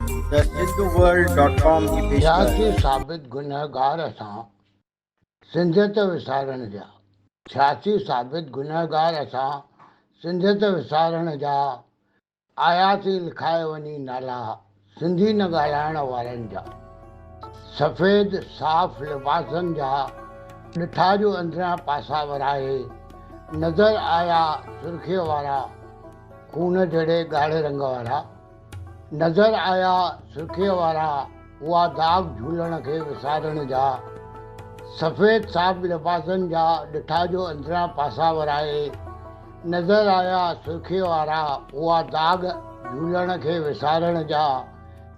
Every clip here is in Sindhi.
The Sindhu World dot com جي پيشڪش. ٿياسين ثابت گنهگار اسان، سنڌيت وسارڻ جا. ٿياسين ثابت گنهگار اسان، سنڌيت وسارڻ جا. آياسين لکائي وڃي نالا، سنڌي نه ڳالهائڻ وارن جا. سفيد صاف لباسن جا، ڏٺا جو اندريان پاسا ورائي. نظر آيا سرخيء وارا، خون جهڙي ڳاڙهي رنگ وارا. نظر آيا سرخيء وارا، هئا داغ جهولڻ کي وسارڻ جا. سفيد صاف لباسن جا، ڏٺا جو اندران پاسا ورائي. نظر آيا سرخيء وارا، هئا داغ جهولڻ کي وسارڻ جا.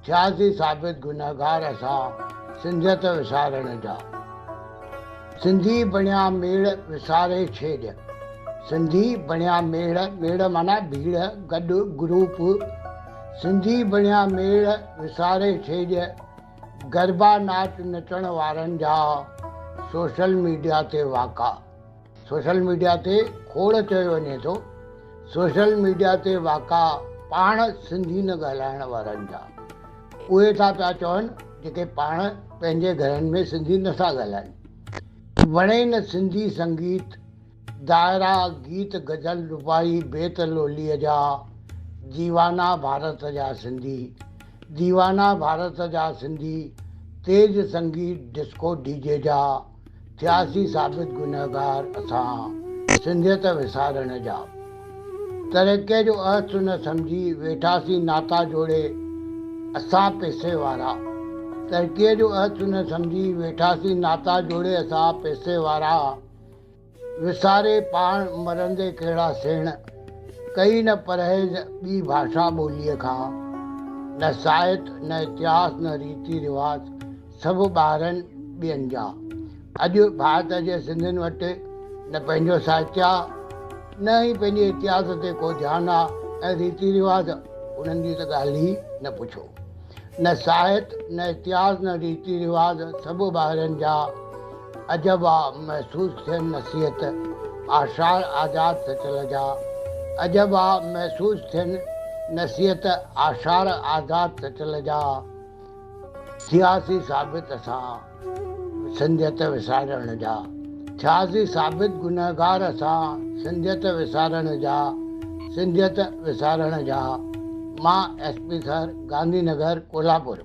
ٿياسين ثابت گنهگار اسان، سنڌيت وسارڻ جا. سنڌي بڻيا ميڙ وساري ڇيڄ. سنڌي بڻيا ميڙ، ميڙ معنيٰ ڀيڙ، گڏ، گروپ. سنڌي بڻيا ميڙ وساري ڇيڄ، گربا ناچ نچڻ وارن جا سوشل ميڊيا تي واڪا. سوشل ميڊيا تي کوڙ چيو وڃي ٿو، سوشل ميڊيا تي واڪا پاڻ سنڌي نه ڳالهائڻ وارن جا. اهي ٿا پيا چون جيڪي پاڻ پنهنجي گهرن ۾ سنڌي نه ٿا ڳالهائن. وڻي نه سنڌي سنگيت، دائرا، گيت، غزل، رباعي، بيت لوليء جا، ديوانا ڀارت جا سنڌي، ديوانا ڀارت جا سنڌي، تيز سنگيت ڊسڪو ڊي جي جا، ٿياسين ثابت گنهگار اسان سنڌيت وسارڻ جا. ترقيء جو ارٿ نه سمجهي ويٺاسين ناتا جوڙي اسان پئسي وارا. ترقيء جو ارٿ نه سمجهي ويٺاسين ناتا جوڙي اسان پئسي وارا. وساري پاڻ مرندي ڪهڙا سيڻ، ڪئي نه پرهيز ٻي ڀاشا ٻوليء کان. نه ساهت نه اتهاس نه ريتي رواج سڀ ٻاهرن ٻين جا. اڄ ڀارت جي سنڌين وٽ نه پنهنجو ساهتيه آ، نه ئي پنهنجي اتهاس تي ڪو ڌيان آ ۽ ريتي رواج انهن جي ته ڳالهه ئي نه پڇو. نه ساهت نه اتهاس نه ريتي رواج سڀ ٻاهرن جا. عجب آ محسوس ٿين نصيحت آشار آزاد سچل جا. عجب آ محسوس ٿين نصيحت آشار آزاد سچل جا. ٿياسين ثابت اسان سنڌيت وسارڻ جا. ٿياسين ثابت گنهگار اسان سنڌيت وسارڻ جا. سنڌيت وسارڻ جا. مان S P sir Gandhi Nagar Kolhapur.